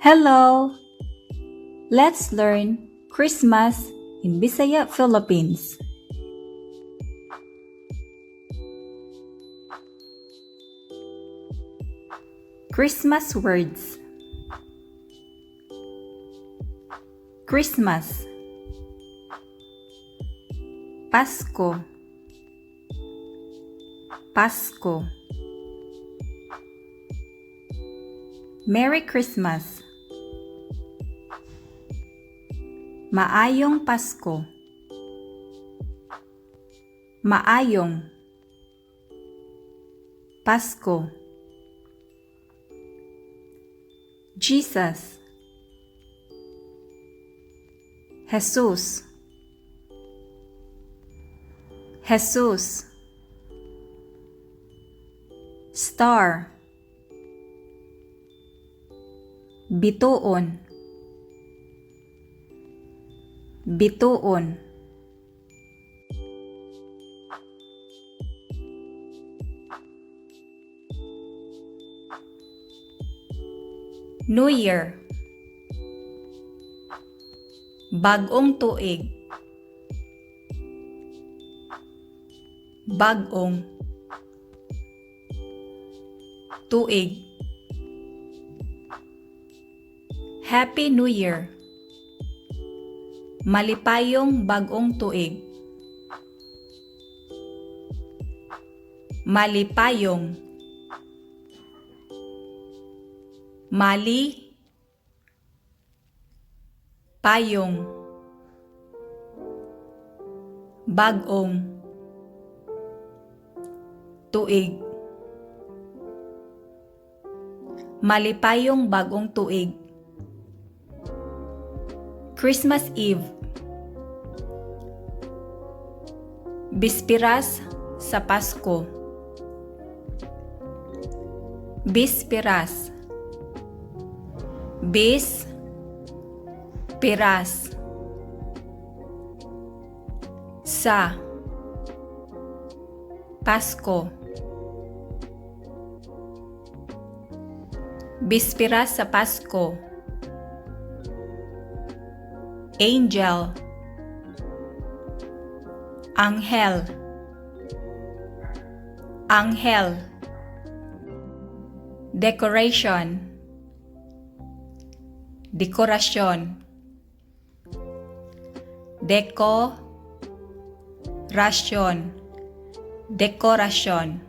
Hello! Let's learn Christmas in Bisaya, Philippines. Christmas words. Christmas. Pasko. Pasko. Merry Christmas. Maayong Pasko. Maayong Pasko. Jesus. Jesus. Jesus. Star. Bituon. Bituon. New Year. Bag-ong tuig. Bag-ong tuig. Happy New Year. Malipayong bag-ong tuig. Malipayong. Mali payong. Bag-ong tuig. Malipayong bag-ong tuig. Christmas Eve. Bispiras sa Pasko. Bispiras. Bis piras sa Pasko. Bispiras sa Pasko. Angel. Anghel. Anghel. Decoration. Dekorasyon. Deko rasyon. Dekorasyon.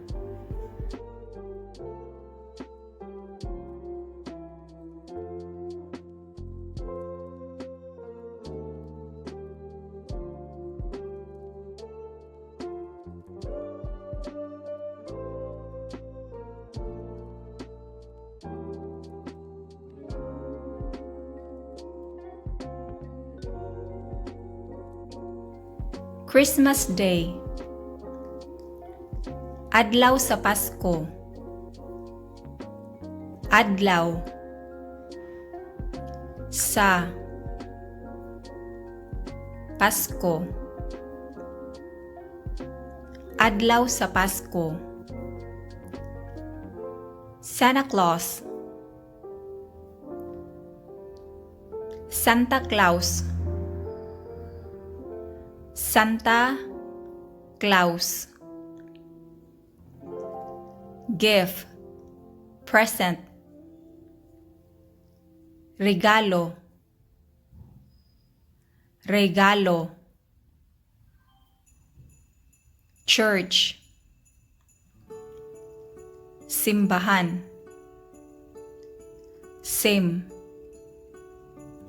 Christmas Day. Adlaw sa Pasko. Adlaw sa Pasko. Adlaw sa Pasko. Santa Claus. Santa Claus. Santa Claus. Gift. Present. Regalo. Regalo. Church. Simbahan. Sim.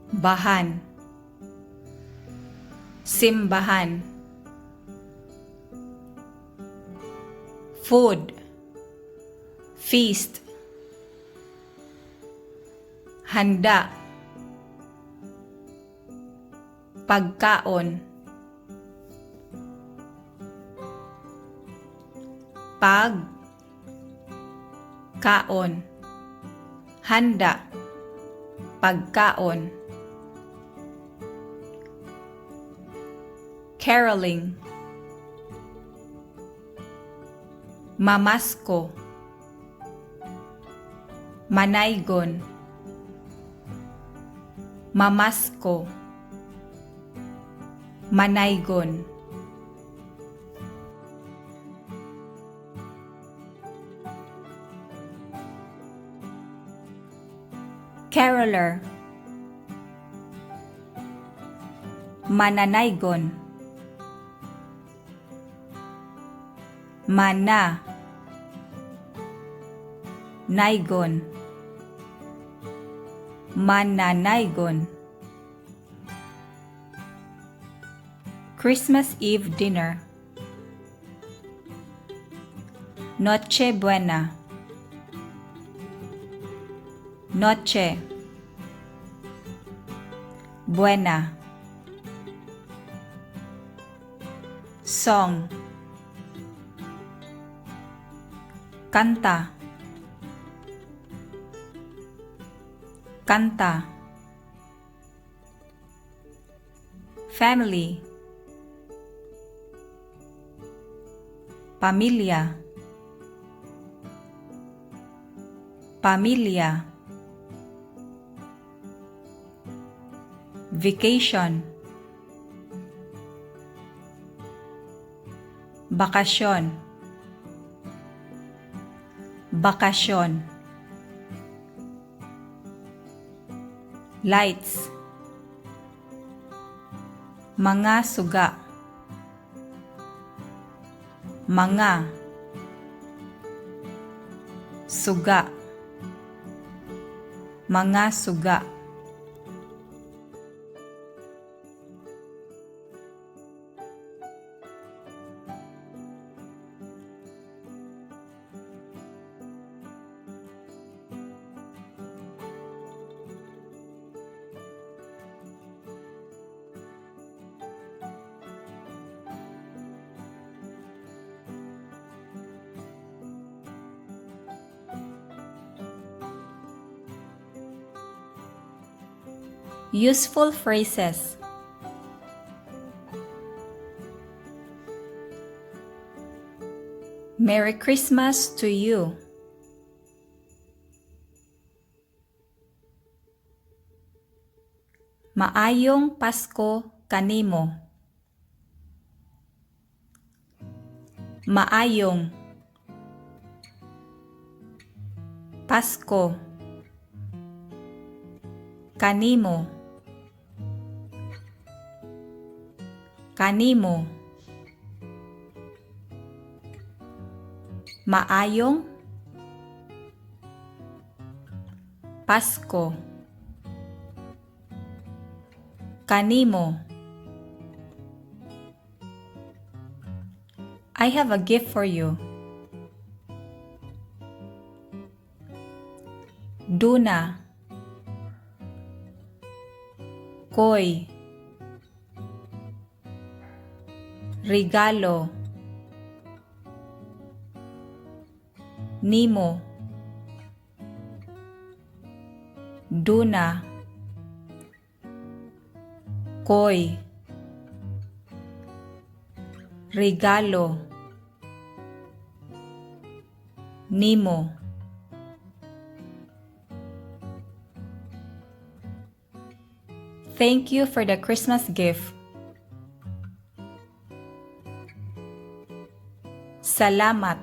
Bahan. Simbahan. Food. Feast. Handa. Pagkaon. Pag. Kaon. Handa. Pagkaon. Caroling. Mamasko. Manaygon. Mamasko. Manaygon. Caroler. Mananaygon. Mana. Naygon. Mananaygon. Christmas Eve dinner. Noche Buena. Noche. Buena. Song. Kanta. Kanta. Family. Pamilya. Pamilya. Vacation. Bakasyon. Bakasyon. Lights. Mga suga. Mga suga. Mga suga. Useful phrases. Merry Christmas to you. Maayong Pasko kanimo. Maayong Pasko kanimo. Kanimo. Maayong Pasko kanimo. I have a gift for you. Duna koy regalo nimo. Duna koy regalo nimo. Thank you for the Christmas gift. Salamat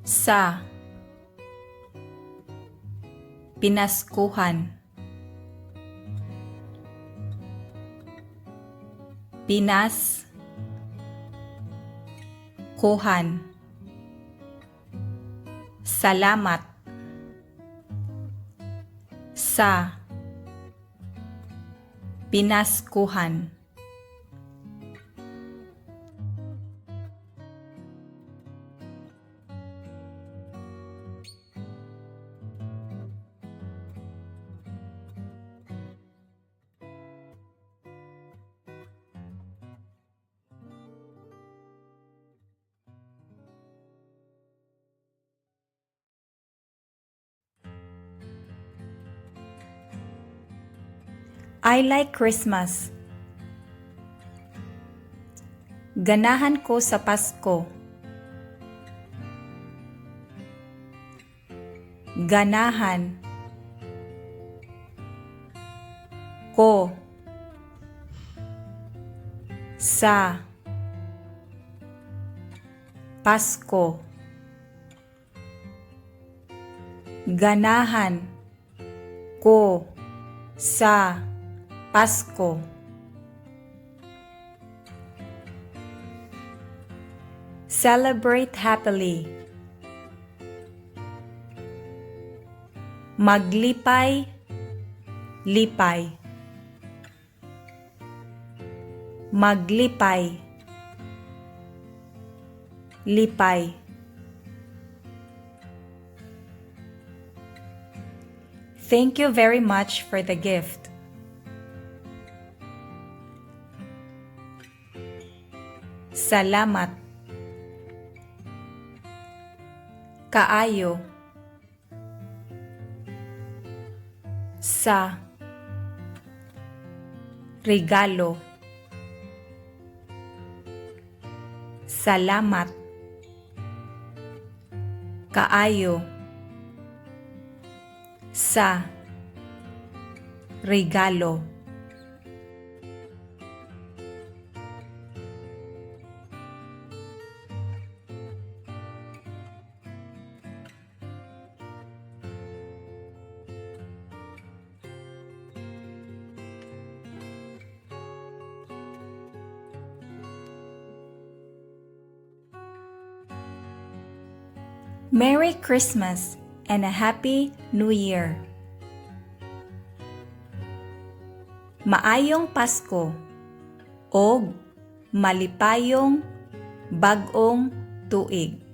sa pinaskuhan. Pinas kuhan. Salamat sa pinaskuhan. I like Christmas. Ganahan ko sa Pasko. Ganahan Ko sa Pasko. Ganahan ko sa Pasko. Celebrate happily. Maglipay, lipay. Maglipay, lipay. Thank you very much for the gift. Salamat. Kaayo. Sa. Regalo. Salamat. Kaayo. Sa. Regalo. Merry Christmas and a Happy New Year. Maayong Pasko og malipayong bag-ong tuig.